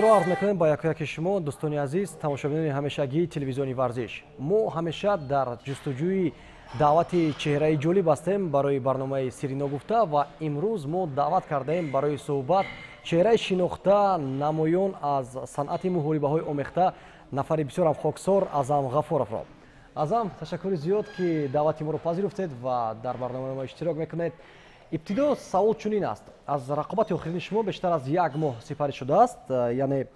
Худро арз мекунем ба яку-яки шумо, дӯстони азиз, тамошобинони ҳамешагии телевизиони «Варзиш». Мо ҳамеша дар ҷустуҷӯи даъвати чеҳраи ҷолиб ҳастем барои барномаи «Сирри ногуфта» ва имрӯз мо даъват кардаем барои суҳбат чеҳраи шинохта, намоён аз санъати муҳорибаҳои омехта, нафари бисёрам хоксор Аъзам Ғафуровро. Аъзам, ташаккури зиёд, ки даъвати моро пазируфтед ва дар барномаи мо иштирок мекунед. Ибтидо савол чунин аст: аз рақобати охирини шумо бештар аз як моҳ сипарӣ шудааст, яъне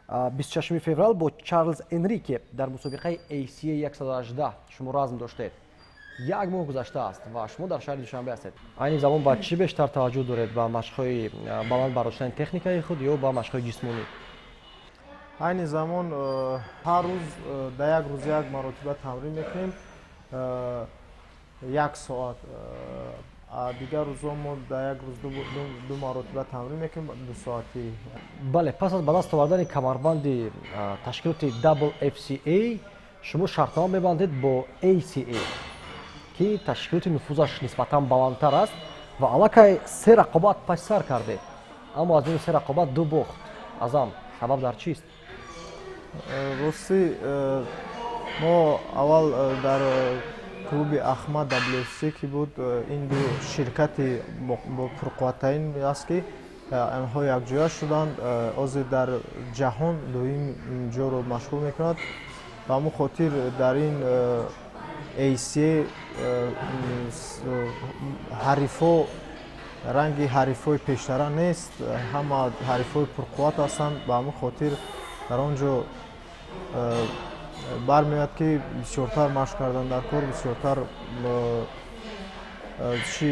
26 феврал бо Чарлз Энрике дар мусобиқаи ACA 118 шумо разм доштед. Як моҳ гузаштааст ва шумо дар шаҳри Душанбе ҳастед. Айни замон ба чӣ бештар таваҷҷӯҳ доред: ба машқҳои баланд бардоштани техникаи худ ё ба машқҳои ҷисмонӣ? Айни замон ҳар рӯз, дар як рӯз як маротиба тамрин мекунем, як соат. Дигар рӯзҳо мо дар як рӯз ду маротиба тамрин мекунем, 2 соатӣ. Бале, пас аз ба даст овардани камарбанди ташкилоти WFCA шумо шартнома мебандед бо ACA, ки ташкилоти нуфузаш нисбатан баландтар аст, ва аллакай се рақобат паси сар кардед, аммо аз миёни се рақобат ду бохт. Аъзам, сабаб дар чист? Ростӣ, мо аввал дар клуби Ахмад WFC ки буд, ин ду ширкати пурқувваттарин аст, ки онҳо якҷоя шуданд, ҳозир дар ҷаҳон дуюм ҷоро машғул мекунад. Ба ҳамон хотир дар ин ACA ҳарифҳо ранги ҳарифҳои пештара нест, ҳама ҳарифҳои пурқувват ҳастанд. Ба ҳамон хотир дар он ҷо бармеояд, ки бисёртар машқ кардан дар кор, бисёртар чи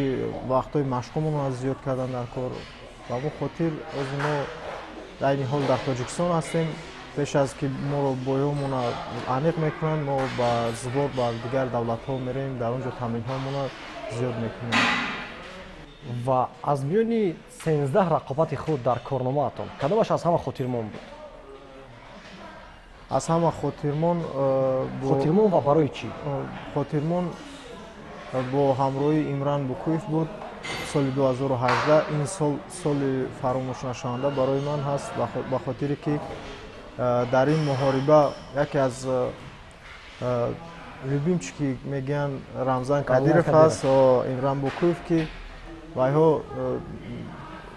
вақтҳои машқҳомонро зиёд кардан дар кор. Ба ҳамон хотир ҳозир мо айни ҳол дар Тоҷикистон ҳастем. Пеш аз ки моро бойҳомона аниқ мекунанд, мо ба сбор ба дигар давлатҳо меравем, дар он ҷо тамринҳомонро зиёд мекунем. Ва аз миёни 13 рақобати худ дар корномаатон кадомаш аз ҳама хотирмон буд? Аз ҳама хотирмон Хотирмон ва барои чӣ? Хотирмон бо ҳамроҳии Имран Букуев буд соли 2018. Ин сол соли фаромӯшнашаванда барои ман ҳаст, ба хотире ки дар ин муҳориба яке аз любимчики мегӯянд Рамзан Кадиров аст, Имран Букуев, ки вайҳо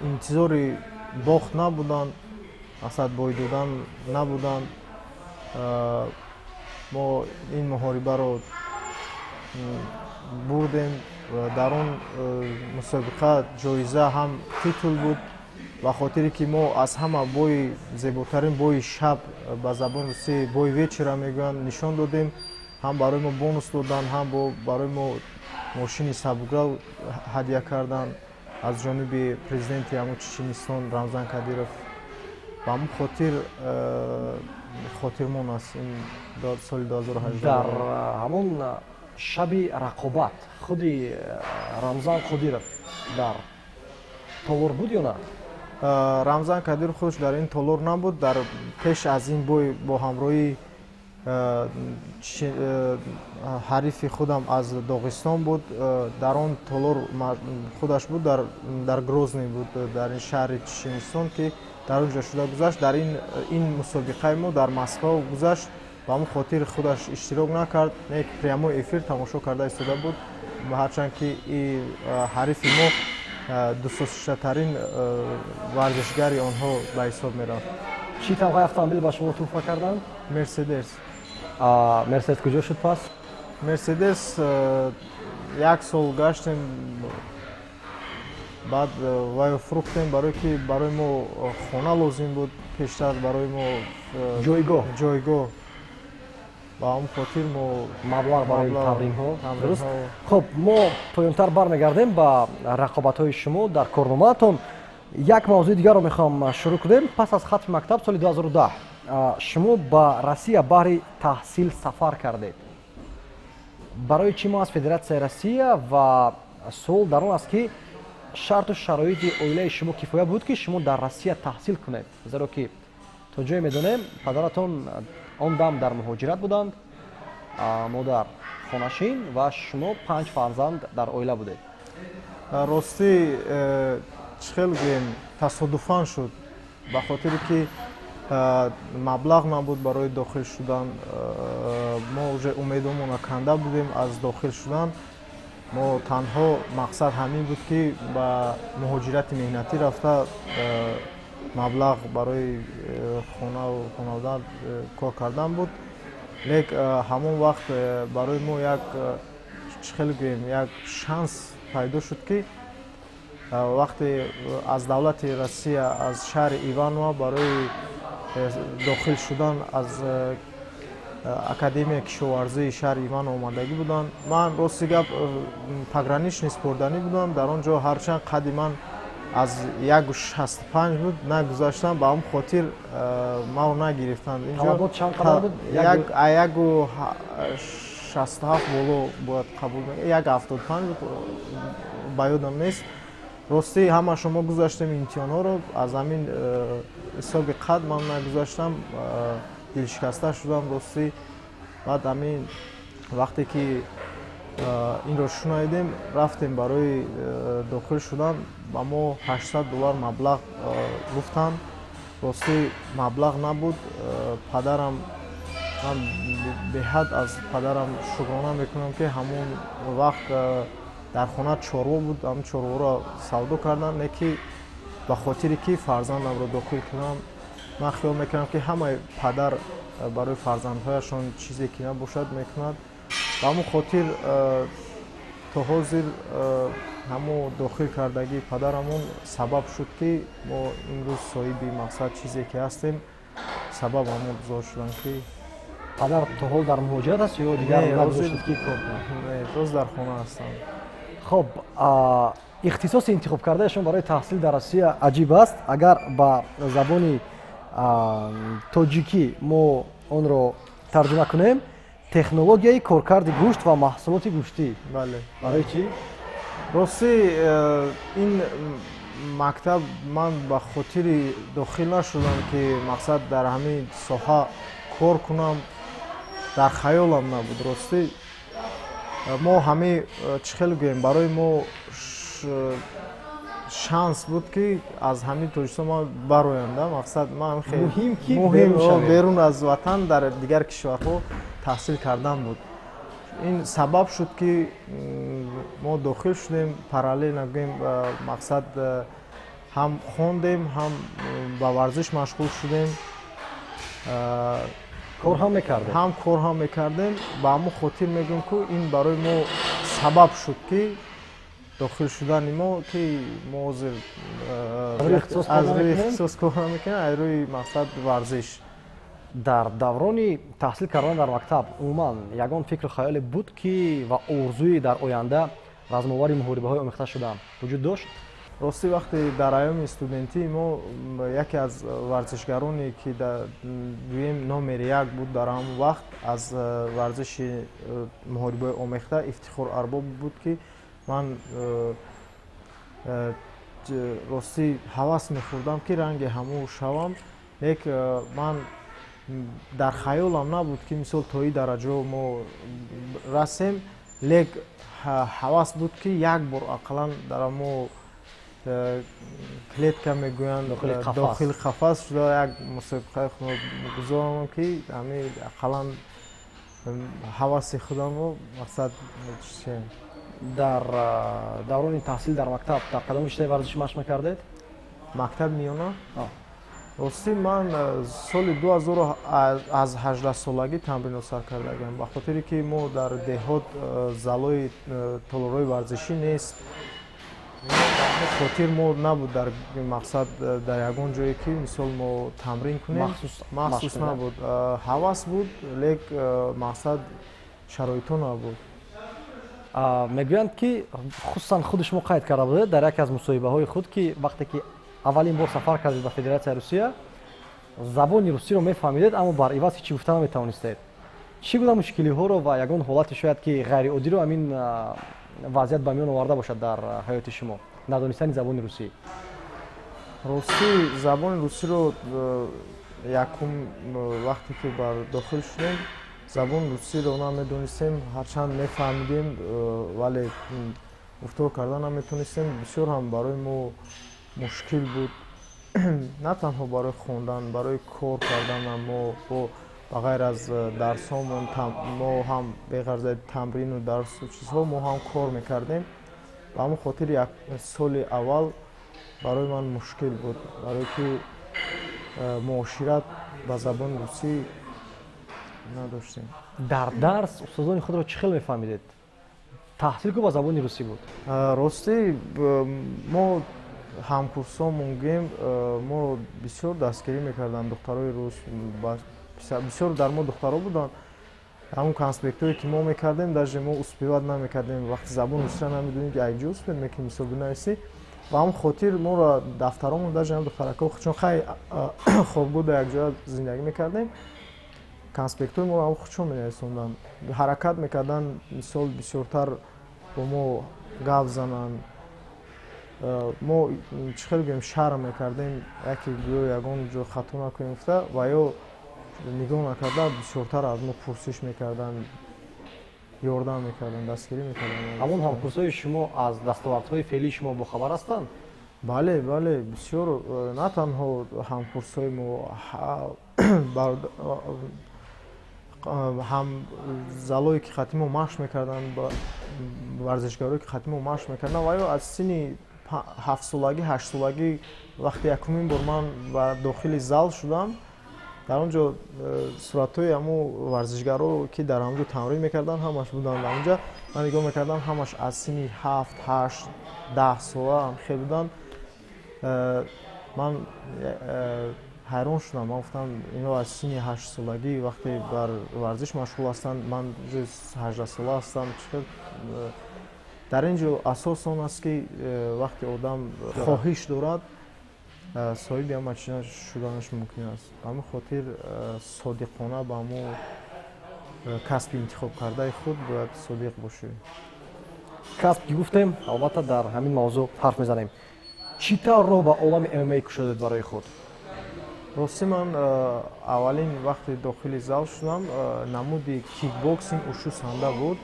интизори бохт набуданд, мақсад бой додан набуданд. Мо ин муҳорибаро бурдем. Дар он мусобиқа ҷоиза ҳам титул буд, ба хотире ки мо аз ҳама бои зеботарин, бои шаб, ба забони русӣ бой вечера мегӯянд, нишон додем. Ҳам барои мо бонус доданд, ҳам барои мо мошини сабукра ҳадя карданд аз ҷониби президенти ҳамон Чеченистон Рамзан Кадиров. Ба ҳамон хотир хотирмон аст ин соли 2018. Дар ҳамон шаби рақобат худи Рамзан Қодиров дар толор буд ё на? Рамзан Кадиров худаш дар ин толор набуд. Дар пеш аз ин бой бо ҳамроҳии ҳарифи худам аз Доғистон буд, дар он толор худаш буд, дар Грозный буд, дар ин шаҳри Чеченистон, ки дар он ҷо шуда гузашт. Дар ин мусобиқаи мо дар Москва гузашт. Ба ҳамон хотир худаш иштирок накард, не, прямой эфир тамошо карда истода буд, ҳарчанд ки ҳарифи мо дӯстдоштатарин варзишгари онҳо ба ҳисоб мерафт. Чӣ тамғаи автомобил ба шумо туҳфа карданд? Мерседес. Мерседес куҷо шуд пас? Мерседес як сол гаштем, баъд вайо фурӯхтем, барое ки барои мо хона лозим буд пештар, барои мо ҷойгоҳ. Ҷойгоҳ. Ба ҳамон хотир мо Маблағ барои тамринҳо, дуруст. Хуб, мо поёнтар бармегардем ба рақобатҳои шумо дар корномаатон. Як мавзӯи дигарро мехоҳам шурӯъ кунем. Пас аз хатми мактаб соли 2010 шумо ба Россия баҳри таҳсил сафар кардед. Барои чӣ мо аз Федератсияи Россия? Ва суол дар он аст, ки шарту шароити оилаи шумо кифоя буд, ки шумо дар Россия таҳсил кунед, зеро ки то ҷое медонем, падаратон он дам дар муҳоҷират буданд, модар хонашин ва шумо панҷ фарзанд дар оила будед. Ростӣ, чӣ хел гӯем, тасодуфан шуд, ба хотире ки Маблағ набуд барои дохил шудан. Мо уже умедомонро канда будем аз дохил шудан. Мо танҳо мақсад ҳамин буд, ки ба муҳоҷирати меҳнатӣ рафта, маблағ барои хонаву хонавода кор кардан буд. Лек ҳамон вақт барои мо як, чӣ хеле гӯем, як шанс пайдо шуд, ки вақте аз давлати Россия, аз шаҳри Иваново барои дохил шудан аз Академияи кишоварзии шаҳри Иваново омадагӣ буданд. Ман, рости гап, пограничный спорданӣ будам. Дар он ҷо ҳарчанд қадди ман аз 1,65 буд, нагузаштам, ба ҳамн хотир маро нагирифтанд. 1,67 боло бояд қабул, 1,75 буд, ба ёдам нест. Ростӣ, ҳама шумо гузаштем имтиҳонҳоро, аз ҳамин ҳисоби қад ман нагузаштам, дилшикаста шудам, ростӣ. Баъд ҳамин вақте ки инро шунавидем, рафтем барои дохил шудан. Ба мо 800 доллар маблағ гуфтанд. Ростӣ, маблағ набуд. Падарам, ман беҳад аз падарам шукрона мекунам, ки ҳамон вақт дар хона чорво буд, ҳамн чорворо савдо кардам, не ки ба хотире ки фарзандамро дохил кунам. Ман хиёл мекунам, ки ҳамаи падар барои фарзандҳояшон чизе ки набошад, мекунад. Ба ҳамон хотир то ҳозир ҳамо дохил кардагии падарамон сабаб шуд, ки мо имрӯз соҳиби мақсад, чизе ки ҳастем, сабаб ҳамон зод шудам ки. Падар то ҳол дар муҳоҷират аст ё дигар нагузоштед, ки кор кунад? Боз дар хона ҳастам. Хоб, ихтисоси интихобкардаи шумо барои таҳсил дар Россия аҷиб аст. Агар ба забони тоҷикӣ мо онро тарҷума кунем, технологияи коркарди гӯшт ва маҳсулоти гӯштӣ. Бале. Барои чӣ? Ростӣ, ин мактаб ман ба хотири дохил нашудам, ки мақсад дар ҳамин соҳа кор кунам, дар хаёлам набуд. Ростӣ, мо ҳамин, чӣ хел гӯем, барои мо шанс буд, ки аз ҳамин Тоҷикистон ман бароям да. Мақсад ман муҳим берун аз ватан, дар дигар кишварҳо таҳсил кардан буд. Ин сабаб шуд, ки мо дохил шудем. Параллельно гӯем, мақсад ҳам хондем, ҳам ба варзиш машғул шудем. Кор ҳам мекардем. Ҳам кор ҳам мекардем. Ба ҳамон хотир мегӯем, ку ин барои мо сабаб шуд, ки дохил шудани мо, ки мо ҳозир аз рӯи ихтисос кор намекунем, аз рӯи мақсад варзиш. Дар даврони таҳсил кардан дар мактаб умуман ягон фикру хаёле буд, ки ва орзуи дар оянда размовари муҳорибаҳои омехта шудан вуҷуд дошт? Ростӣ, вақте дар айёми студентии мо яке аз варзишгароне, ки гӯем номери як буд дар ҳамон вақт аз варзиши муҳорибаҳои омехта, Ифтихор Арбоб буд, ки ман, ростӣ, ҳавас мехӯрдам, ки ранги ҳамон шавам. Лек ман дар хаёлам набуд, ки мисол то ин дараҷо мо расем. Лек ҳавас буд, ки як бор ақаллан дар ҳамо клетка мегӯянд, дохили қафас шуда, як мусобиқаи худро гузаронам, ки ҳамин ақаллан ҳаваси худамро мақсад. Дар даврони таҳсил дар мактаб дар кадом риштаи варзишӣ машқ мекардед? Мактаб миёна? Ростӣ, ман соли 2000 аз 18-солагӣ тамринро сар кардагиам, ба хотире ки мо дар деҳот залои толорҳои варзишӣ нест. Хотир мо набуд дар мақсад дар ягон ҷое, ки мисол мо тамрин кунем, махсус набуд. Ҳавас буд, лек мақсад шароитҳо набуд. Мегӯянд, ки хусусан худи шумо қайд карда будед дар яке аз мусоҳибаҳои худ, ки вақте ки аввалин бор сафар кардед ба Федератсияи Русия, забони русиро мефаҳмидед, аммо бар иваз ҳечи гуфта наметавонистед. Чӣ гуна мушкилиҳоро ва ягон ҳолати шояд ки ғайриоддиро ҳамин вазъият ба миён оварда бошад дар ҳаёти шумо, надонистани забони русӣ? Ростӣ, забони русиро якум вақте ки бар дохил шудем, забони русиро намедонистем. Ҳарчанд мефаҳмидем, вале гуфтор карда наметонистем. Бисёр ҳам барои мо мушкил буд. На танҳо барои хондан, барои кор карданам мо ба ғайр аз дарсҳомон, мо ҳам беғарзаи тамрину дарсу чизҳо мо ҳам кор мекардем. Ба ҳамон хотир як соли аввал барои ман мушкил буд, барое ки муошират ба забони русӣ надоштем. Дар дарс устозони худро чӣ хел мефаҳмидед? Таҳсил ку ба забони русӣ буд. Ростӣ, мо ҳамкурсомон гӯем, моро бисёр дастгирӣ мекарданд духтарои рус, бисёр дар мо духтаро буданд. Ҳамон конспектҳое, ки мо мекардем, даже мо успевать намекардем. Вақти забони русиро намедонем, ки айҷо успеть мекунем, мисол, бинависӣ. Ба ҳамон хотир моро дафтаромон даже ҳам духтаракҳо, чун хай хобгоҳ якҷоя зиндагӣ мекардем, конспектҳои моро ҳам худшон менависонданд, ҳаракат мекарданд, мисол, бисёртар бо мо гап зананд. Мо, чӣ хел гӯем, шарм мекардем, яке гӯё ягон ҷо хато накунем гуфта, ва ё нигоҳ накарда бисёртар аз мо пурсиш мекарданд, ёрдам мекарданд, дастгирӣ мекарданд. Ҳамон ҳамкурсҳои шумо аз дастовардҳои феълии шумо бохабар ҳастанд? Бале, бале, бисёр. На танҳо ҳамкурсҳои мо, ҳам залое, ки қати мо машқ мекарданд, варзишгарое, ки қати мо машқ мекарданд, ва ё аз синни 7-солагӣ, 8-солагӣ, вақте якумин бор ман ба дохили зал шудам, дар он ҷо суратҳои ҳамун варзишгаро, ки дар ҳамон ҷо тамрин мекарданд, ҳамаш буданд. Дар онҷа ман нигоҳ мекардам, ҳамаш аз синни 7, 8, 10 сола ҳам хел буданд. Ман ҳайрон шудам. Ман гуфтам, ино аз синни 8-солагӣ вақте бар варзиш машғул ҳастанд, ман 18-сола ҳастам, чӣ хел? Дар ин ҷо асос он аст, ки вақте одам хоҳиш дорад, соҳиби ҳама чиз шуданаш мумкин аст. Ба ҳамин хотир содиқона ба ҳамон касби интихобкардаи худ бояд содиқ бошӣ. Касб ки гуфтем, албатта, дар ҳамин мавзӯъ ҳарф мезанем. Чӣ тавр роҳ ба олами ММА кушодед барои худ? Ростӣ, ман аввалин вақте дохили зал шудам, намуди кикбоксинг, ушу санда буд.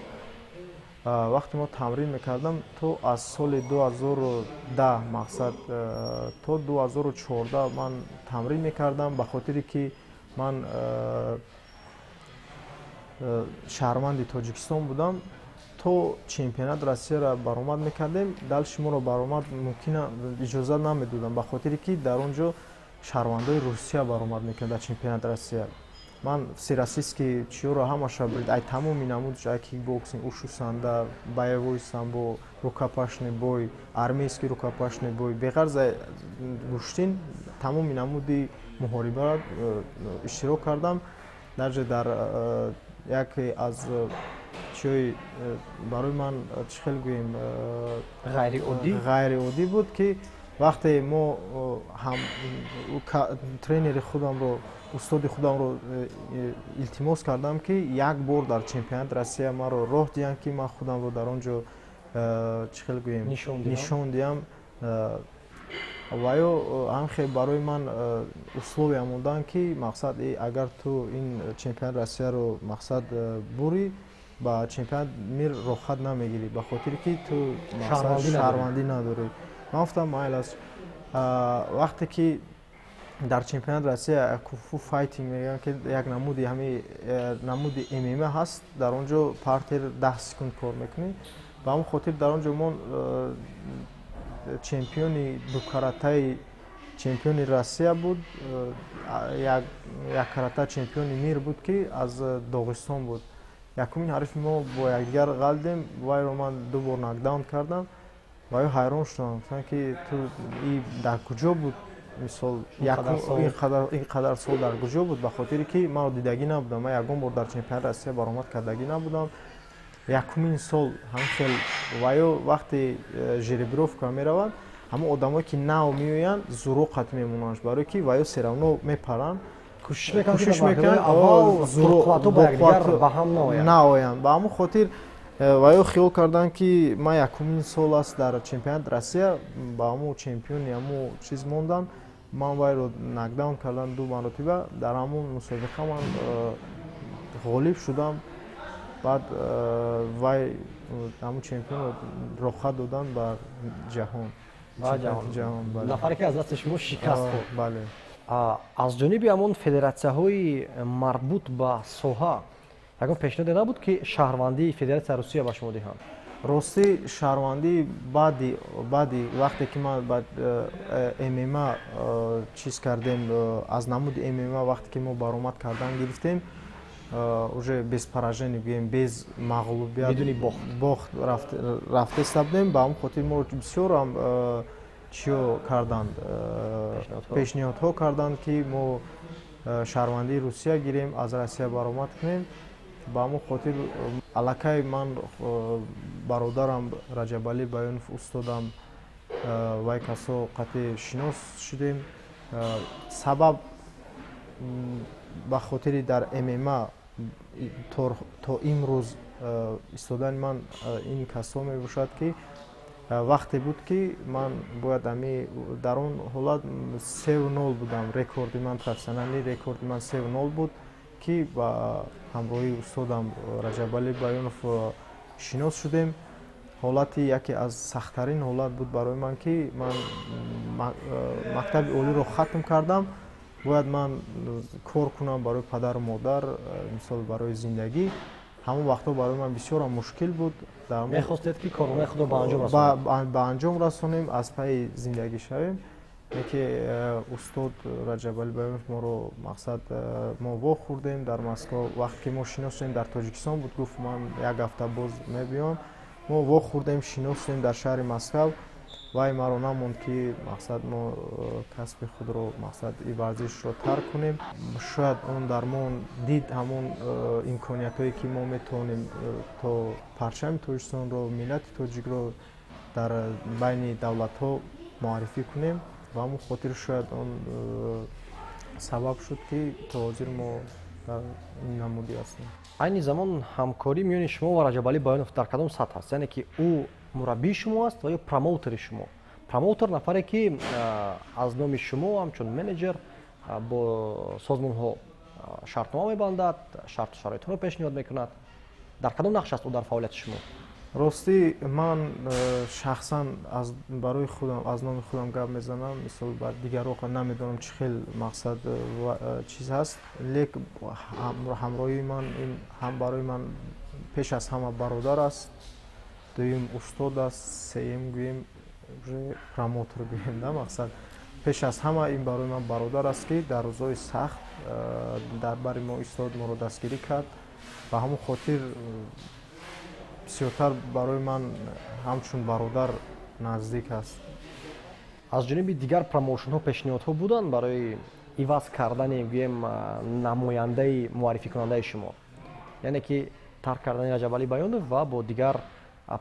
Вақте мо тамрин мекардам, то аз соли 2010, мақсад, то 2014 ман тамрин мекардам. Ба хотире ки ман шаҳрванди Тоҷикистон будам, то чемпионат Россияро баромад мекардем, дальше моро баромад мумкина иҷозат намедоданд, ба хотире ки дар он ҷо шаҳрвандои Русия баромад мекунад дар чемпионат Россия. Ман всероссийский чиёро ҳамаша, ай тамоми намудш, ай кикбоксинг, ушу санда, боевой самбо, рукопашный бой, армейский рукопашный бой, беғарз гӯштин, тамоми намуди муҳорибаро иштирок кардам. Даже дар яке аз чиёи барои ман, чӣ хел гӯем, ғайриоддӣ. Ғайриоддӣ буд, ки вақте мо ҳам тренери худамро, устоди худамро илтимос кардам, ки як бор дар чемпионати Россия маро роҳ диҳанд, ки ман худамро дар он ҷо, чӣ хел гӯем, нишон диҳам, ва ё ҳамхел барои ман условия монданд, ки мақсад, агар ту ин чемпионати Россияро, мақсад, бурӣ, ба чемпионат мир роҳхат намегирӣ, ба хотире ки ту шаҳрвандӣ надорӣ. Ман гуфтам, майл аст. Вақте ки дар чемпионати Россия кунг-фу файтинг мегӯянд, ки як намуди ҳами намуди ММА ҳаст, дар он ҷо партер 10 секунд кор мекунӣ. Ба ҳамон хотир дар он ҷо мо чемпиони дукаратаи чемпиони Россия буд, яккарата чемпиони мир буд, ки аз Доғистон буд. Якумин ҳарифи мо бо якдигар ғалтидем, вайро ман ду бор нокдаун кардам ва ё ҳайрон шудам, гуфтам, ки ту и дар куҷо буд, мисол, ин қадар сол дар куҷо буд? Ба хотире ки маро дидагӣ набудам, ман ягон бор дар чемпионати Россия баромад кардагӣ набудам, якумин сол ҳамин хел. Ва ё вақте жеребьёвка мераванд, ҳамон одамое, ки нав меоянд, зуро қат мемонанд, барое ки ва ё всё равно мепаранд. Кӯшиш мекунанд, наоянд. Ба ҳамон хотир ва ё хиёл карданд, ки ман якумин сол аст дар чемпионати Россия, ба ҳамон чемпиони ҳамон чиз мондам. Ман вайро нокдаун кардам ду маротиба. Дар ҳамон мусобиқа ман ғолиб шудам. Баъд вай ҳамон чемпионро роҳхат доданд ба ҷаҳон. Ҷаҳон. Нафаре ки аз дасти шумо шикаст хӯрд. Бале. Аз ҷониби ҳамон федератсияҳои марбут ба соҳа ягон пешниҳоде набуд, ки шаҳрвандии Федератсияи Русия ба шумо диҳанд? Ростӣ, шаҳрвандӣ баъди вақте ки ман ба ММА чиз кардем, аз намуди ММА вақте ки мо баромад кардан гирифтем, уже без поражений, гӯем, без мағлубият, бидуни бохт, бохт рафтеста будем. Ба ҳамон хотир мо бисёрам чиё карданд, пешниҳодҳо карданд, ки мо шаҳрвандии Русия гирем, аз Россия баромад кунем. Ба ҳамон хотир аллакай ман, бародарам Раҷабалӣ Баёнов, устодам, вай касо қатъи шинос шудем. Сабаб ба хотири дар ММА то имрӯз истодани ман ин касо мебошад, ки вақте буд, ки ман бояд ами дар он ҳолат 3-0 будам. Рекорди ман, профессиональный рекорди ман 3-0 буд, ки ба ҳамроҳии устодам Раҷабалӣ Баёнов шинос шудем. Ҳолати яке аз сахттарин ҳолат буд барои ман, ки ман мактаби олиро хатм кардам, бояд ман кор кунам барои падару модар, мисол, барои зиндагӣ. Ҳамон вақтҳо барои ман бисёрам мушкил буд. Мехостед, ки корномаи худро ба анҷом расонед. Ба анҷом расонем, аз пайи зиндагӣ шавем. Яке устод Раҷабалӣ Баёнов моро, мақсад, мо вохӯрдем дар Москва. Вақте ки мо шинос шудем, дар Тоҷикистон буд, гуфт: «Ман як ҳафта боз мебиём». Мо вохӯрдем, шинос шудем дар шаҳри Москва. Вай маро намонд, ки, мақсад, мо касби худро, мақсад, и варзишро тарк кунем. Шояд он дар мо дид ҳамон имкониятҳое, ки мо метавонем то парчами Тоҷикистонро, миллати тоҷикро дар байни давлатҳо муаррифӣ кунем. Ба ҳамон хотир шояд он сабаб шуд, ки то ҳозир мо дар ин намудӣ ҳастем. Айни замон ҳамкорӣ миёни шумо ва Раҷабалӣ Баёнов дар кадом сатҳ аст? Яъне ки ӯ мураббии шумо аст ва ё промоутери шумо? Промоутер нафаре, ки аз номи шумо ҳамчун менеҷер бо созмонҳо шартнома мебандад, шарту шароитҳоро пешниҳод мекунад. Дар кадом нақш аст ӯ дар фаъолияти шумо? Ростӣ, ман шахсан барои худам, аз номи худам гап мезанам, мисол, ба дигарро намедонам, чӣ хел, мақсад, чиз ҳаст, лек ҳамроҳии ман ин ҳам барои ман пеш аз ҳама бародар аст, дуюм устод аст, сеюм, гӯем, уже промотер, гӯем да. Мақсад, пеш аз ҳама ин барои ман бародар аст, ки дар рӯзҳои сахт дар бари мо истод, моро дастгирӣ кард. Ба ҳамон хотир бисёртар барои ман ҳамчун бародар наздик аст. Аз ҷониби дигар промоушнҳо пешниҳодҳо буданд барои иваз кардани, гӯем, намояндаи муаррификунандаи шумо, яъне ки тарк кардани Раҷабалӣ Баёнов ва бо дигар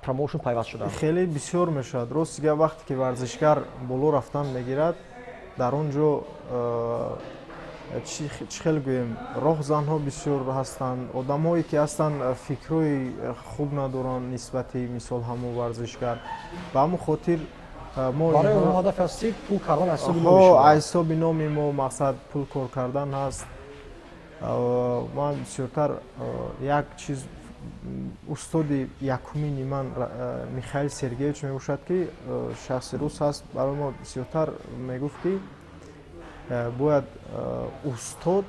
промоушн пайваст шудан? Хеле бисёр мешавад. Рости гап, вақте ки варзишгар боло рафтан мегирад, дар он ҷо, чӣ хел гӯем, роҳзанҳо бисёр ҳастанд, одамҳое ки ҳастанд, фикрҳои хуб надоранд нисбати, мисол, ҳамон варзишгар. Ба ҳамон хотир барои онҳо ҳадафи асосӣ пул кардан аз ҳисоби номи шумо, аз ҳисоби номи мо, мақсад, пул кор кардан ҳаст. Ман бисёртар як чиз, устоди якумини ман Михаил Сергеевич мебошад, ки шахси рус ҳаст, барои мо бисёртар мегуфт, ки бояд устод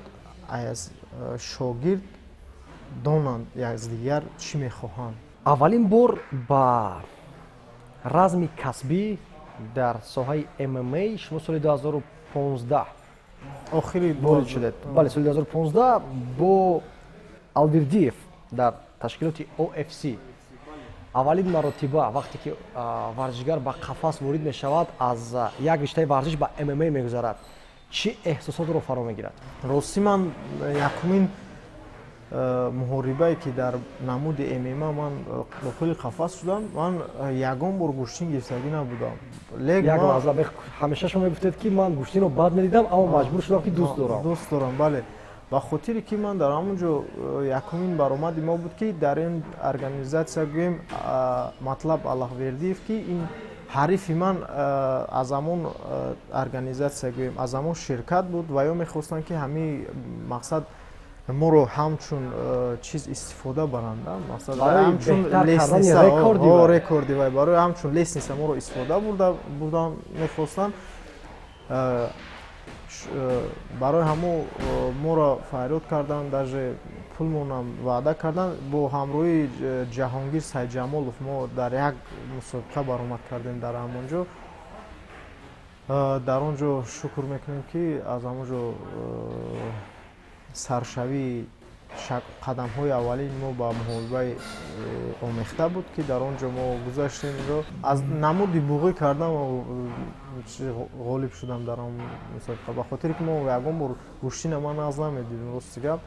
аз шогирд донанд аз дигар чӣ мехоҳанд. Аввалин бор ба разми касбӣ дар соҳаи ММА шумо соли 2015 охири ворид шудед. Бале, соли 2015 бо Алвердиев дар ташкилоти ОФС. Аввалин маротиба вақте ки варзишгар ба қафас ворид мешавад, аз як риштаи варзиш ба ММА мегузарад, чӣ эҳсосотро фаро мегирад? Ростӣ, ман якумин муҳорибае, ки дар намуди ММА ман дохили қафас шудам, ман ягон бор гӯштин гирифтагӣ набудам. Як лаҳза, ҳамеша шумо мегуфтед, ки ман гӯштинро бад медидам, аммо маҷбур шудам, ки дӯст дорам. Дӯст дорам, бале, ба хотире ки ман дар ҳамон ҷо якумин баромади мо буд, ки дар ин организатсия, гӯем, Матлаб Аллахвердиев, ки ин ҳарифи ман аз ҳамон организатсия, гӯем, аз ҳамон ширкат буд, ва ё мехостанд, ки ҳамин, мақсад, Моро ҳамчун чиз истифода баранд, мақсад ҳамчун лестница, рекорди вай, барои ҳамчун лестница моро истифода бурдан мехостанд. Барои ҳамо моро фарёд карданд, даже пулмонам ваъда карданд. Бо ҳамроҳии Ҷаҳонгир Сайдҷамолов мо дар як мусобиқа баромад кардем дар ҳамон ҷо. Дар он ҷо шукр мекунем, ки аз ҳамон ҷо саршавии қадамҳои аввалини мо ба муҳорибаи омехта буд, ки дар он ҷо мо гузаштем. Инро аз намуди буғӣ кардам, ғолиб шудам дар он мусобиқа, ба хотире ки мо ягон бор гӯштина ман нағз намедидем, рости гап.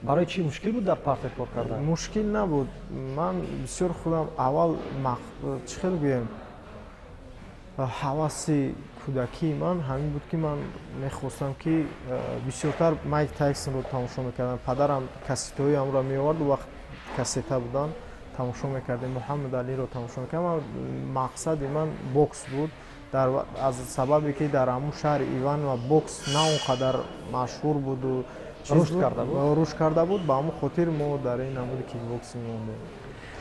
Барои чӣ мушкил буд дар партер кор кардан? Мушкил набуд. Ман бисёр худам аввал, чӣ хел гӯем, ҳаваси кӯдакии ман ҳамин буд, ки ман мехостам, ки бисёртар Майк Тайсонро тамошо мекардам. Падарам кассетаҳои ҳамро меовард, вақт кассета буданд, тамошо мекардем, Муҳаммад Алиро тамошо мекардам. Мақсади ман бокс буд, аз сабабе ки дар ҳамун шаҳри Иванова бокс на он қадар машҳур буду рушд карда буд, ба ҳамун хотир мо дар ин намуди кикбоксинг мондем.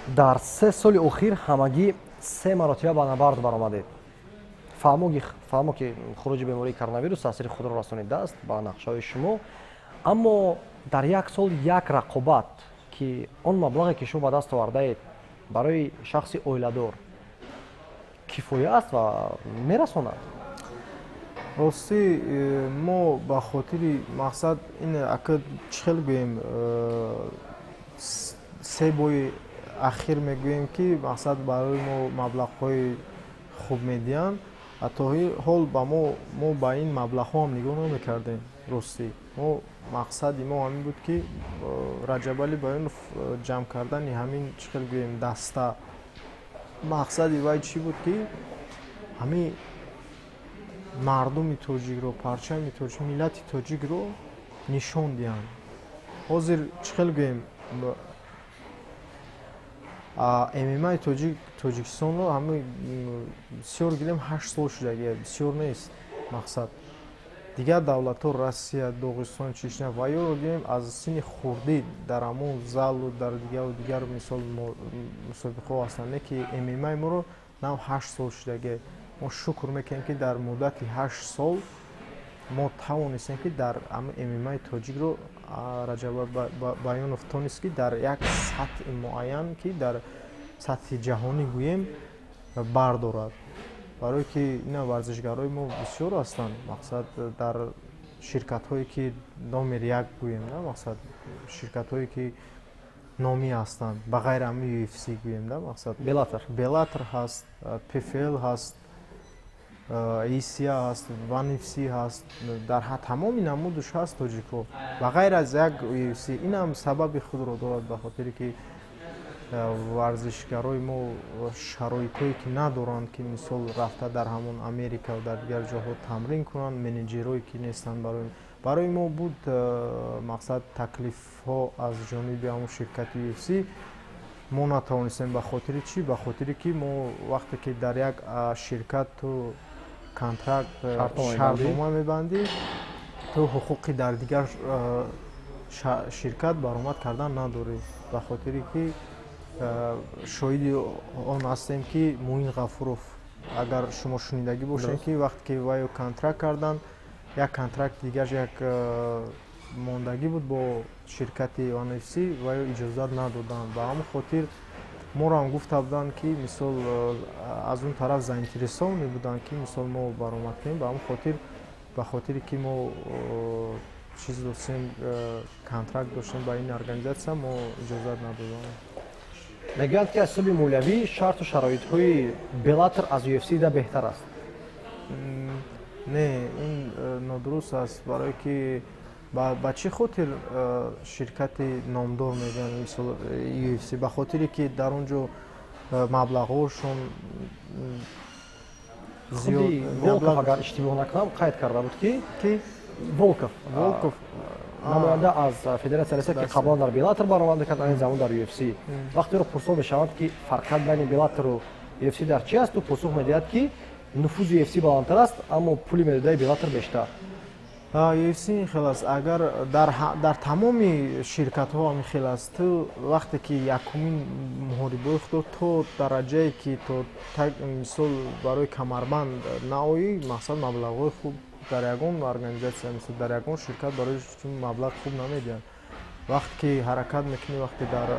Дар 3 соли охир ҳамагӣ се маротиба ба набард баромадед. Фаҳмо, ки хуруҷи бемории коронавирус таъсири худро расонидааст ба нақшаҳои шумо, аммо дар як сол як рақобат, ки он маблағе, ки шумо ба даст овардаед, барои шахси оиладор кифоя аст ва мерасонад? Ростӣ, мо ба хотири мақсад ин ака, чӣ хел гӯем, се бои ахир мегӯем, ки мақсад барои мо маблағҳои хуб медиҳанд, то ҳол ба мо ба ин маблағҳо ҳам нигоҳ намекардем. Ростӣ, мо мақсади мо ҳамин буд, ки Раҷабали Баёнов ҷамъ кардани ҳамин, чӣ хел гӯем, даста, мақсади вай чӣ буд, ки ҳамин мардуми тоҷикро, парчами тоҷик, миллати тоҷикро нишон диҳанд. Ҳозир, чӣ хел гӯем, ММАи тоҷик, Тоҷикистонро ҳама бисёр гирем, 8 сол шудагия, бисёр нест. Мақсад, дигар давлатҳо, Россия, Доғистон, Чечня ва ёро гирем, аз синни хурдӣ дар ҳамон залу дар дигару дигар, мисол, мусобиқаҳо ҳастанд. Не ки ММАи моро нав 8 сол шудагия. Мо шукр мекунем, ки дар муддати 8 сол мо тавонистем, ки дар ММАи тоҷикро Раҷаб Баёнов тонист, ки дар як сатҳи муайян, ки дар сатҳи ҷаҳонӣ гӯем, бардорад, барое ки ина варзишгарои мо бисёр ҳастанд. Мақсад, дар ширкатҳое, ки номер як гӯем, на мақсад, ширкатҳое, ки номӣ ҳастанд, ба ғайр ами UFC гӯем, да, мақсад. Беллатор. Беллатор ҳаст, ПФЛ ҳаст, ACA ҳаст, One FC ҳаст, дар тамоми намудуш ҳаст тоҷико, ба ғайр аз як UFC. Инам сабаби худро дорад, ба хотире ки варзишгарои мо шароитҳое ки надоранд, ки мисол рафта дар ҳамон Америка ва дар дигар ҷоҳо тамрин кунанд, менеҷерое ки нестанд. Барои мо буд, мақсад, таклифҳо аз ҷониби ҳамон ширкати UFC, мо натавонистем. Ба хотири чӣ? Ба хотире ки мо вақте ки дар як ширкат ту контракт, шартнома мебандӣ, ту ҳуқуқи дар дигар ширкат баромад кардан надорӣ, ба хотире ки шоҳиди он ҳастем, ки Муин Ғафуров, агар шумо шунидагӣ бошед, ки вақте ки вайо контракт карданд, як контракти дигараш як мондагӣ буд бо ширкати ONE FC, вайо иҷозат надоданд. Ба ҳамон хотир моро ҳам гуфта буданд, ки мисол аз он тараф заинтересованный буданд, ки мисол мо баромад кунем. Ба ҳамон хотир, ба хотире ки мо чиз доштем, контракт доштем ба ин организация, мо иҷозат надоданд. Мегӯянд, ки аз ҳисоби молиявӣ шарту шароитҳои Беллатор аз UFC да беҳтар аст. Не, ин нодуруст аст, барое ки ба чӣ хотир ширкати номдор мегӯянд, мисол UFC? Ба хотире ки дар он ҷо маблағҳошон. Худи Волков, агар иштибоҳ накунам, қайд карда буд, ки Ки? Волков. Волков. Намоянда аз Федератсияи Россия, ки қаблан дар Беллатор баромад кард, ин замон дар UFC. Вақте ӯро пурсон мешаванд, ки фарқият байни Беллатору UFC дар чи аст, ӯ посух медиҳад, ки нуфузи UFC баландтар аст, аммо пули медодаи Беллатор бештар. UFC ин хел аст, агар дар тамоми ширкатҳо ҳамин хел аст. Ту вақте ки якумин муҳорибаи худро то дараҷае ки то мисол барои камарбанд наоӣ, мақсад маблағҳои хуб дар ягон организатсия, мисол дар ягон ширкат барои маблағ хуб намедиҳанд. Вақте ки ҳаракат мекунӣ, вақте дар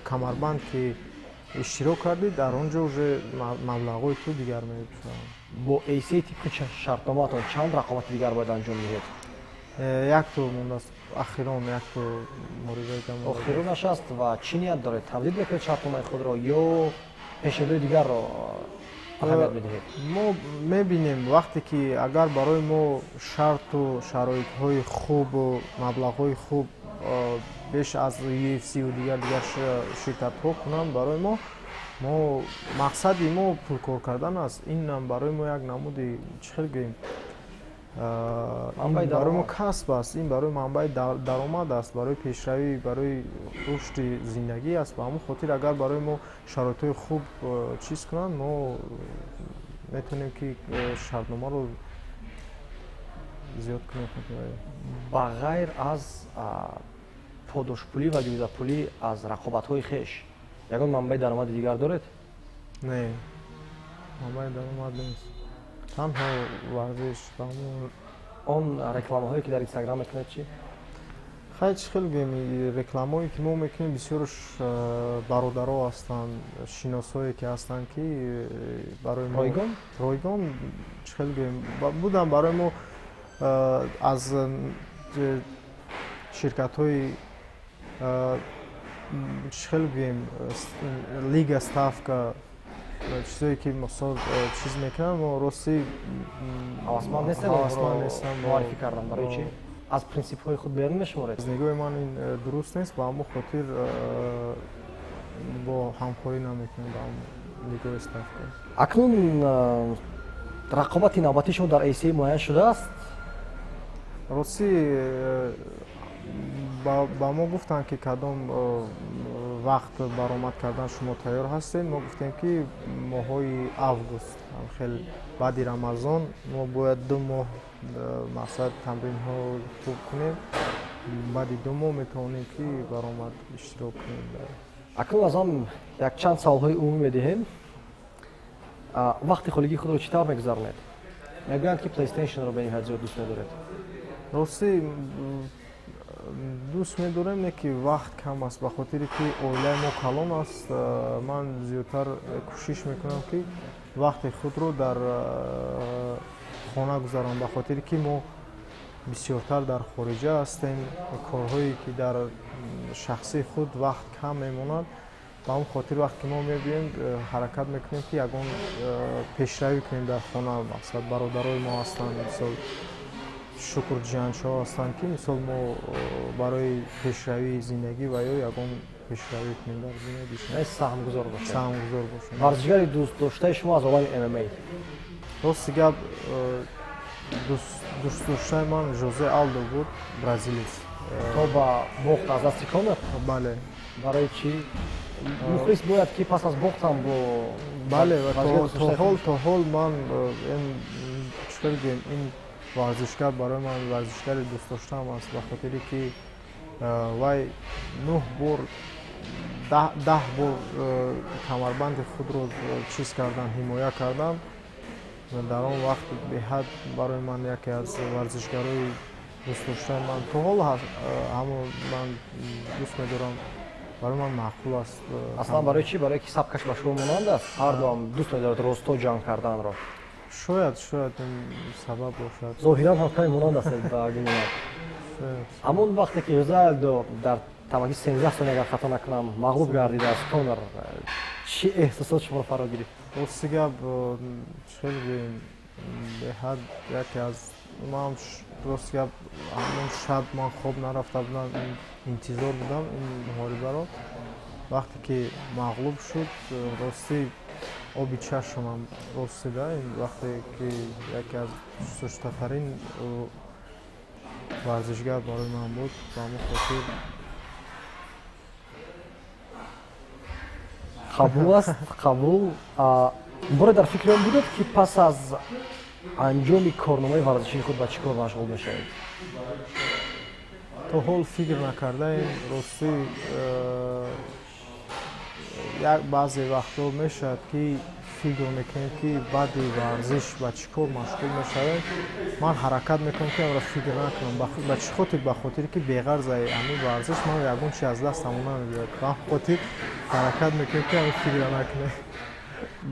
камарбанд ки иштирок кардӣ, дар он ҷо уже маблағҳои ту дигар мешаванд. Бо ACA тибқи шартномаатон чанд рақобати дигар бояд анҷом диҳед? Як тур мондааст, ахирон як тур муҳорибаи. Охиронаш аст. Ва чӣ ният доред? Тамдид мекунед шартномаи худро ё пешниҳодҳои дигарро аҳамият медиҳед? Мо мебинем, вақте ки агар барои мо шарту шароитҳои хубу маблағҳои хуб беш аз UFC-ю дигар дигар ширкатҳо кунанд барои мо, мо мақсади мо пулкор кардан аст. Инам барои мо як намуди, чӣ хел гӯем, ин барои мо касб аст, ин барои манбаи даромад аст, барои пешравӣ, барои рушди зиндагӣ аст. Ба ҳамон хотир агар барои мо шароитҳои хуб чиз кунанд, мо метавонем ки шартномаро зиёд кунем. Ба ғайр аз подошпулӣ ва ҷоизапулӣ аз рақобатҳои хеш ягон манбаи даромади дигар доред? Не, манбаи даромад нест, танҳо варзиш. Он рекламаҳое ки дар Инстаграм мекунед чӣ? Хай, чӣ хел гӯем, рекламаое ки мо мекунем, бисёрш бародаро ҳастанд, шиносҳое ки ҳастанд, ки барои мо ройгон, ройгон, чӣ хел гӯем, буданд барои мо аз ширкатҳои, чӣ хел гӯем, лига, ставка, чизое ки мисол чиз мекунанд, мо рости ҳавасманд нестед? Ҳавасманд нестам. Муаррифӣ кардан барои чӣ? Аз принсипҳои худ берун мешуморед? Аз нигоҳи ман ин дуруст нест, ба ҳамон хотир бо ҳамкорӣ намекунем ба нигоҳи ставка. Акнун рақобати навбатии шумо дар ACA муайян шудааст? Рости, ба мо гуфтанд, ки кадом вақт баромад кардан шумо тайёр ҳастед. Мо гуфтем, ки моҳҳои август, хел баъди Рамазон мо бояд 2 моҳ мақсад тамринҳо хуб кунем, баъди 2 моҳ метавонем ки баромад иштирок кунем. Акнун аз он якчанд саволҳои умумӣ медиҳем. Вақти холигии худро чӣ тавр мегузаронед? Мегӯянд, ки PlayStationро бениҳоят зиёд дӯст медоред. Рости, дӯст медорем, не ки вақт кам аст, ба хотире ки оилаи мо калон аст. Ман зиёдтар кӯшиш мекунам, ки вақти худро дар хона гузаронам, ба хотире ки мо бисёртар дар хориҷа ҳастем, корҳое ки дар шахсии худ вақт кам мемонад. Ба ҳамон хотир вақте ки мо мебиёем, ҳаракат мекунем, ки ягон пешравӣ кунем дар хона. Мақсад, бародарои мо ҳастанд, мисол шукр, ҷиянчаҳо ҳастанд, ки мисол мо барои пешравии зиндагӣ ва ё ягон пешравӣ кунем дар зиндагӣ, саҳмгузор бошем. Саҳмгузор бошем. Варзишгари дӯстдоштаи шумо аз олами ММА? Рости гап, дӯстдоштаи ман Жозе Алдо буд, бразилец. То ба бохт аз дасти Конор? Бале. Барои чӣ? Мухлис бояд ки пас аз бохт ҳам бо Бале, то ҳол ман, чӣ хел гӯем, ин варзишгар барои ман варзишгари дӯстдоштаам аст, ба хотире ки вай нӯҳ бор, 10 бор камарбанди худро чиз кардан, ҳимоя кардан. Дар он вақт беҳад барои ман яке аз варзишгарои дӯстдоштаи ман то ҳол ҳамон ман дӯст медорам, барои ман маъқул аст. Аслан барои чӣ? Барое ки сабкаш ба шумо монанд аст, ҳардуам дӯст медорад росто ҷанг карданро? Шояд, ин сабаб бошад. Зоҳиран ҳам каме монанд астед ба гумонам. Ҳамон вақте ки Жозе Алдо дар тамаки 13 сония, агар хато накунам, мағлуб гардид аз Конор, чӣ эҳсосот шуморо фаро гирифт? Рости гап, чӣ хел гӯем, беҳад яке аз ман, рости гап, ҳамон шаб ман хоб нарафта будам, интизор будам ин муҳорибаро. Вақте ки мағлуб шуд, ростӣ, оби чашмам ростида. Ин вақте ки яке аз дӯстдоштатарин варзишгар барои ман буд, ба ҳамон хотир. Қабул аст, қабул. Боре дар фикри он будед, ки пас аз анҷоми корномаи варзишии худ ба чӣ кор машғул мешавед? То ҳол фикр накардаем. Ростӣ, як баъзе вақтҳо мешавад, ки фикр мекунем, ки баъди варзиш ба чӣ кор машғул мешавем. Ман ҳаракат мекунам, ки амро фикр накунам. Ба чӣ хотир? Ба хотире ки беғарзаи ҳамин варзиш ман ягон чи аз дастам намебиёяд. Ба ҳамин хотир ҳаракат мекунем, ки ҳамин фикрро накунем.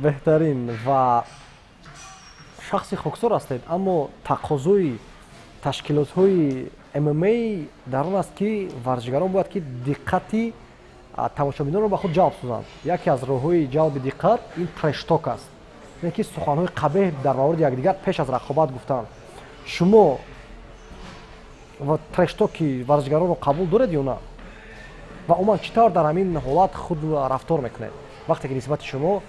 Беҳтарин. Ва шахси хоксор ҳастед, аммо тақозои ташкилотҳои ММА дар он аст, ки варзишгарон бояд ки диққати тамошобинонро ба худ ҷалб созанд. Яке аз роҳҳои ҷалби диққат ин trash talk аст, яъне ки суханҳои қабеҳ дар мавриди якдигар пеш аз рақобат гуфтанд. Шумо ва trash talk и варзишгаронро қабул доред ё на? Ва умуман, чӣ тавр дар ҳамин ҳолат худ рафтор мекунед, вақте ки нисбати шумо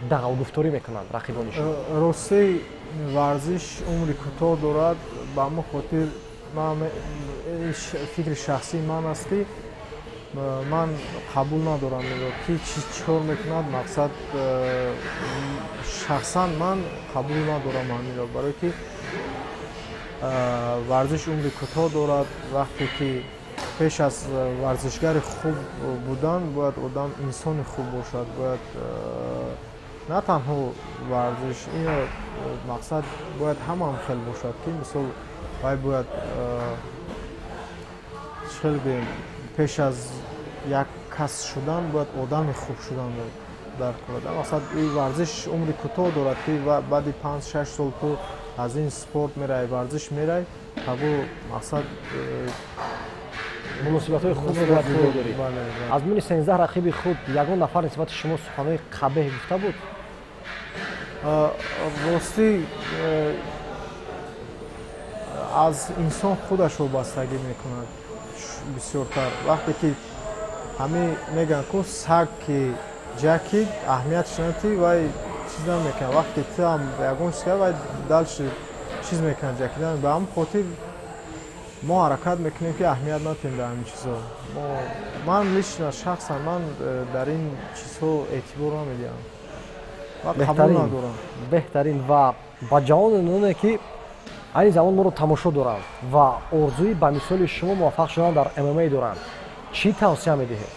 дағалгуфторӣ мекунанд рақибони шумо? Ростӣ, варзиш умри кӯтоҳ дорад. Ба ҳамон хотир ман, фикри шахсии ман аст, ки ман қабул надорам инро, ки чӣ кор мекунад. Мақсад, шахсан ман қабул надорам ҳаминро, барое ки варзиш умри кӯтоҳ дорад. Вақте ки пеш аз варзишгари хуб будан бояд одам инсони хуб бошад. Бояд на танҳо варзиш, ино мақсад бояд ҳамаам хел бошад, ки мисол вай бояд, чӣ хел гӯем, пеш аз як кас шудан бояд одами хуб шудан дар кор. Мақсад, ин варзиш умри кӯтоҳ дорад, ки баъди 5-6 сол ту аз ин спорт меравӣ, варзиш меравӣ, табо мақсад Муносибатҳои хубро бояд нигоҳ дорӣ. Аз миёни 13 рақиби худ ягон нафар нисбати шумо суханҳои қабеҳ гуфта буд? Ростӣ, аз инсон худаш вобастагӣ мекунад бисёртар. Вақте ки ҳамин мегӯянд ку, саг ки ҷакид, аҳамиятш надиҳӣ, вай чиз намекунад. Вақте ки ту ҳам ягон чиз кард, вай дальше чиз мекунад, ҷакидан. Ба ҳамин хотир мо ҳаракат мекунем, ки аҳамият надиҳем дар ҳамин чизҳо. Ман лично, шахсан ман дар ин чизҳо эътибор намедиҳам ва қабул надорам. Беҳтарин. Ва ба ҷавононе, ки айни замон моро тамошо доранд ва орзуи ба мисоли шумо муваффақ шудан дар ММА доранд, чӣ тавсия медиҳед?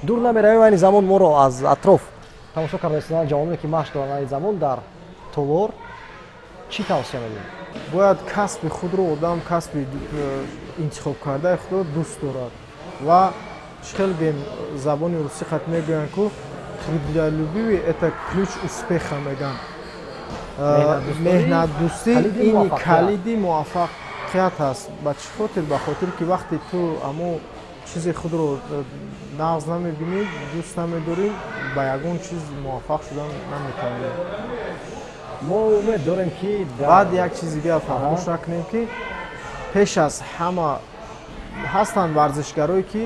Дур намеравем, айни замон моро аз атроф тамошо карда истоданд ҷавононе, ки машқ доранд айни замон дар толор, чӣ тавсия медиҳед? Бояд касби худро одам, касби интихобкардаи худро дӯст дорад. Ва чӣ хел гӯем, забони русӣ хат мегӯянд ку, трудолюбивый — это ключ успеха, мегӯянд. Меҳнатдӯстӣ ин калиди муваффақият аст. Ба чӣ хотир? Ба хотире ки вақте ту амо чизи худро нағз намебинӣ, дӯст намедорӣ, ба ягон чиз муваффақ шудан наметавонӣ. Мо умед дорем, ки Баъд як чизи дигар фаромӯш накунем, ки пеш аз ҳама ҳастанд варзишгарое, ки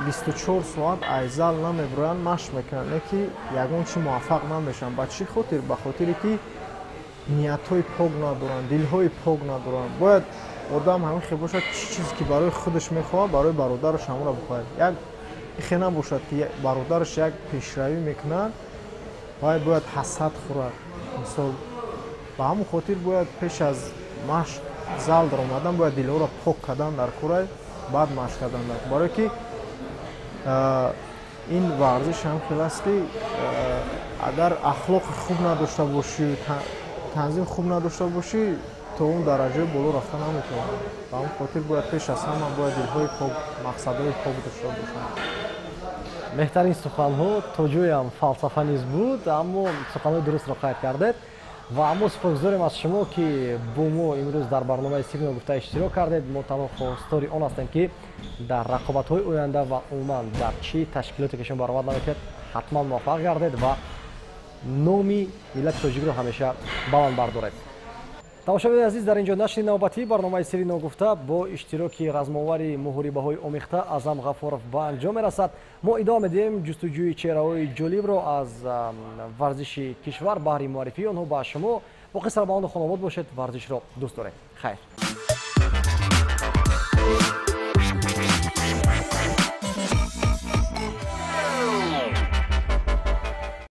24 соат аз зал намебироянд, машқ мекунанд, не ки ягон чи муваффақ намешаванд. Ба чӣ хотир? Ба хотире ки ниятҳои пок надоранд, дилҳои пок надоранд. Бояд одам ҳамин хел бошад, чӣ чизе ки барои худаш мехоҳад, барои бародараш ҳамонро бихоҳад. Як ихе набошад, ки бародараш як пешравӣ мекунад, вай бояд ҳасад хӯрад, мисол. Ба ҳамон хотир бояд пеш аз машқ зал даромадан бояд дилҳоро пок кардан дар курай, баъд машқ кардан дар, барое ки ин варзиш ҳам хел аст, ки агар ахлоқи хуб надошта бошӣ, танзим хуб надошта бошӣ, то он дараҷаи боло рафта наметавонӣ. Ба ҳамон хотир бояд пеш аз ҳама бояд дилҳои пок, мақсадҳои пок дошта бошанд. Беҳтарин суханҳо, то ҷоям фалсафа низ буд, аммо суханҳои дурустро қайд кардед. Ва мо сипосгузорем аз шумо, ки бо мо имрӯз дар барномаи Сирри ногуфта иштирок кардед. Мо танҳо хостори он ҳастем, ки дар рақобатҳои оянда ва умуман дар чӣ ташкилоте ки шумо баромад намекунед, ҳатман муваффақ гардед ва номи миллати тоҷикро ҳамеша баланд бардоред. Тамошобинони азиз, дар ин ҷо нашри навбатии барномаи Сирри ногуфта бо иштироки размовари муҳорибаҳои омехта Аъзам Ғафоров ба анҷом мерасад. Мо идома медиҳем ҷустуҷӯи чеҳраҳои ҷолибро аз варзиши кишвар баҳри муаррифии онҳо ба шумо. Боқӣ сарбаланду хонобод бошед, варзишро дӯст доред. Хайр.